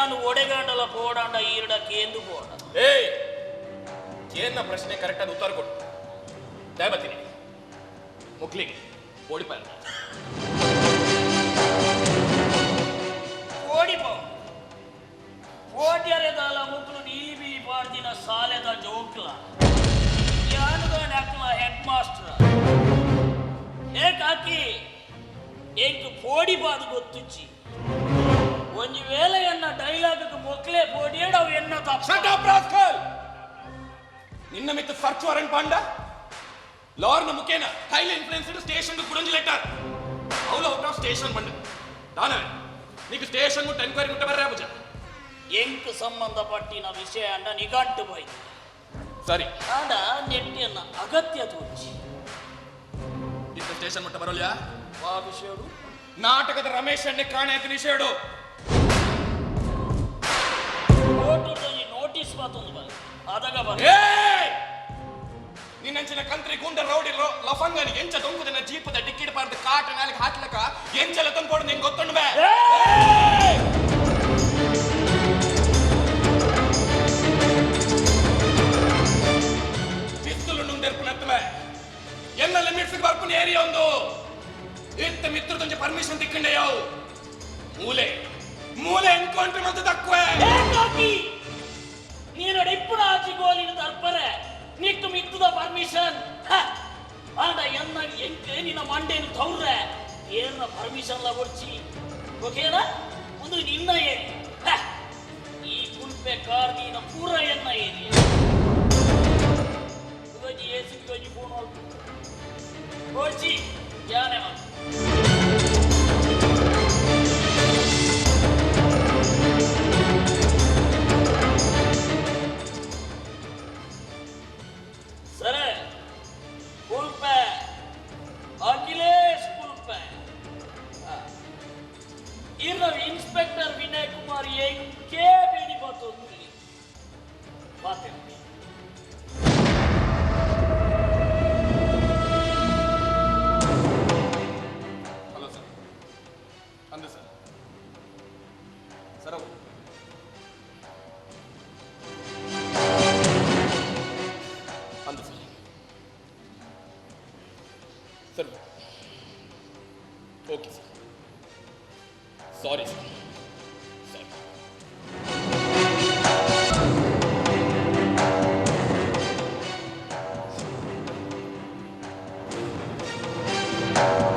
ಯಾನು ಒಡೆಗಂಡಲ ಪೋಡಾಂಡ ಈರಡ ಕೇಂದು ಪೋಡ. ಏಯ್, ಏನ ಪ್ರಶ್ನೆ ಕರೆಕ್ಟ್ ಆದ ಉತ್ತರ ಕೊಡು. ದಯಬತ್ತೀನಿ ಮುಕ್ಲಿಗೆ ಓಡಿಪ. ಓಡಿಪೋ ಓಡ್ಯರೆದಾಲ ಮುಕ್ಲು ನೀಲಿ ಬೀಲಿ ಪಾಡ್ದಿನ ಸಾಲೆದ ಜೋಕ್ಲ ಯಾನುದಾನ ಅಕ್ಲ ಹೆಡ್ ಮಾಸ್ಟರ್ ಏಕಾಕಿ ಎಂಕ್ ಪೋಡಿಪಾದು ಗೊತ್ತುಚ್ಚಿ. ಒಂಜಿ ವೇಳೆ ಎನ್ನ ಡೈಲಾಗ್ ಮೊಕ್ಲೆ ಪೋಡಿಯೇಡು ಅವು ಎನ್ನ ತಪ್ಪು. Shut up rascal. ನಿನ್ನ ಮಿತ್ತ ಸರ್ಚ್ ವಾರೆಂಟ್ ಪಾಂಡ ಲಾರ್ನ ಮುಖೇನ ಹೈಲಿ ಇನ್ಫ್ಲೂಯೆನ್ಸ್ಡ್ ಸ್ಟೇಷನ್ ಕುಡಂಜಿ ಲೆಟರ್ ಅವಳು ಔಟ್ ಆಫ್ ಸ್ಟೇಷನ್ ಬಂಡ ದಾನವೇ ನೀಕು ಸ್ಟೇಷನ್ ಮುಟ್ಟ ಎನ್ಕ್ವೈರಿ ಮುಟ್ಟ ಬರ್ರೆ ಪೂಜ. ಎಂಕ್ ಸಂಬಂಧಪಟ್ಟಿನ ವಿಷಯ ಅಂಡ ನಿಘಂಟು ಹೋಯ್ತು. ಸರಿ ಆಂಡ ನೆಟ್ಟಿಯನ್ನ ಅಗತ್ಯ ತೋಚಿ ಇತ್ತ ಸ್ಟೇಷನ್ ಮುಟ್ಟ ಬರೋಲ್ಯಾ? ವಾ ವಿಷಯಡು? ನಾಟಕದ ರಮೇಶ್ ಅಣ್ಣೆ ಕಾಣೆ ನಿಷೇಡು. ಕೋರ್ಟುರ್ದೊಂಜಿ ನೋಟಿಸ್ ಮಾತೊಂದು ಬರ ಅದಾಗ ಬರ. ಏಯ್! ನಿನ್ನಂಚಿನ ಕಂತ್ರಿ ಗುಂಡ ರೌಡಿ ಲಫಂಗನಿ ಎಂಚ ದೊಂಕುದನ್ನ ಜೀಪದ ಟಿಕೆಟ್ ಪಾರ್ದು ಕಾಟ ನಾಲ್ಕು ಹಾಕ್ಲಕ ಎಂಚಲ ತಂದ್ಕೊಡು ನಿಂಗೆ ಗೊತ್ತುಂಡು ಬೇ. ಪಿಸ್ತೂಲ್ ನುಂದೆರ್ಪುನತ್ತುವೆ ಎಲ್ಲ ಲಿಮಿಟ್ಸ್ ಬರ್ಪುನ ಏರಿಯಾ ಒಂದು ಇತ್ತ ಮಿತ್ರದೊಂಜಿ ಪರ್ಮಿಷನ್ ತಿಕ್ಕಂಡೆ ಯಾವು ಮೂಲೆ ಮೂಲೆ ಎನ್ಕೌಂಟರ್ ಮತ್ತೆ ತಕ್ಕುವೆ. ಏಕಾಕಿ ನೀನು ಇಪ್ಪುನ ಆಚಿ ಗೋಲಿನ ತರ್ಪರೆ ನಿಕ್ಕು ಮಿತ್ತದ ಪರ್ಮಿಷನ್ ಆಂಡ ಎನ್ನ ಎಂಕ್ ನಿನ್ನ ಮಂಡೇನು ತೌರ್ರೆ ಏನ ಪರ್ಮಿಷನ್ ಲ ಕೊಡ್ಚಿ ಓಕೆನಾ? ಒಂದು ನಿನ್ನ ಏರಿಯಾ ಈ ಕುಲ್ಪೆ ಕಾರ್ ನೀನ ಪೂರ ಎನ್ನ ಏರಿಯಾ. ಇವಾಗ ಎ ಸಿ ಫೋನ್ ಕೊಡ್ಚಿ ಯಾನೆ ಮಾತು. ಸರಿ ಕುಲ್ಪೆ ಅಖಿಲೇಶ್ ಕುಲ್ಪೆ ಇನ್ನು ಇನ್ಸ್ಪೆಕ್ಟರ್ ವಿನಯ್ ಕುಮಾರ್ ಎಂಕೇ ಬೇಡಿ ಬರ್ತೊಂದು ಮಾತೆ. ಹಲೋ ಸರ್, ಅಂದೆ ಸರ್ ಸರ್ ಅವು ಅಂದೆ sir sir okay sir sorry sir sorry.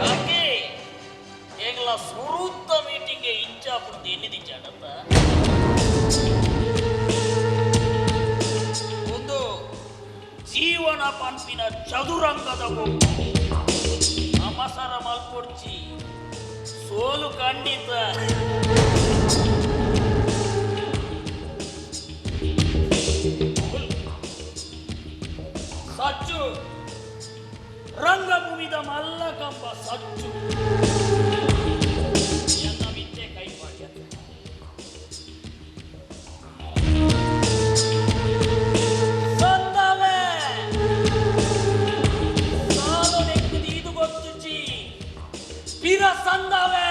ಕಾಕಿ ಎಂಗ್ಲ ಸುರುತ್ತ ಮೀಟಿಂಗ್ ಇಂಚಾಪುಡ್ದು ಎನ್ನಿದಿಂಚಾಡತ್ತ ಒಂದು ಜೀವನ ಪನ್ಪಿನ ಚದುರಂಗದ ಗೊಬ್ಬು ಅಮಸರ ಮಲ್ಪೊಡ್ಚಿ ಸೋಲು ಖಂಡಿತ. ಸಚ್ಚು ರಂಗಭೂಮಿದ ಮಲ್ಲಕಂಬ ಸಚ್ಚು ಎನ್ನ ವಿದ್ಯೆ ಕೈ ಮಾಡ್ಯ ಸಂದವೆ ಸಾಲು ನೆಕ್ಕಿದ ಇದು ಗೊತ್ತುಚಿ ಪಿರ ಸಂದವೆ.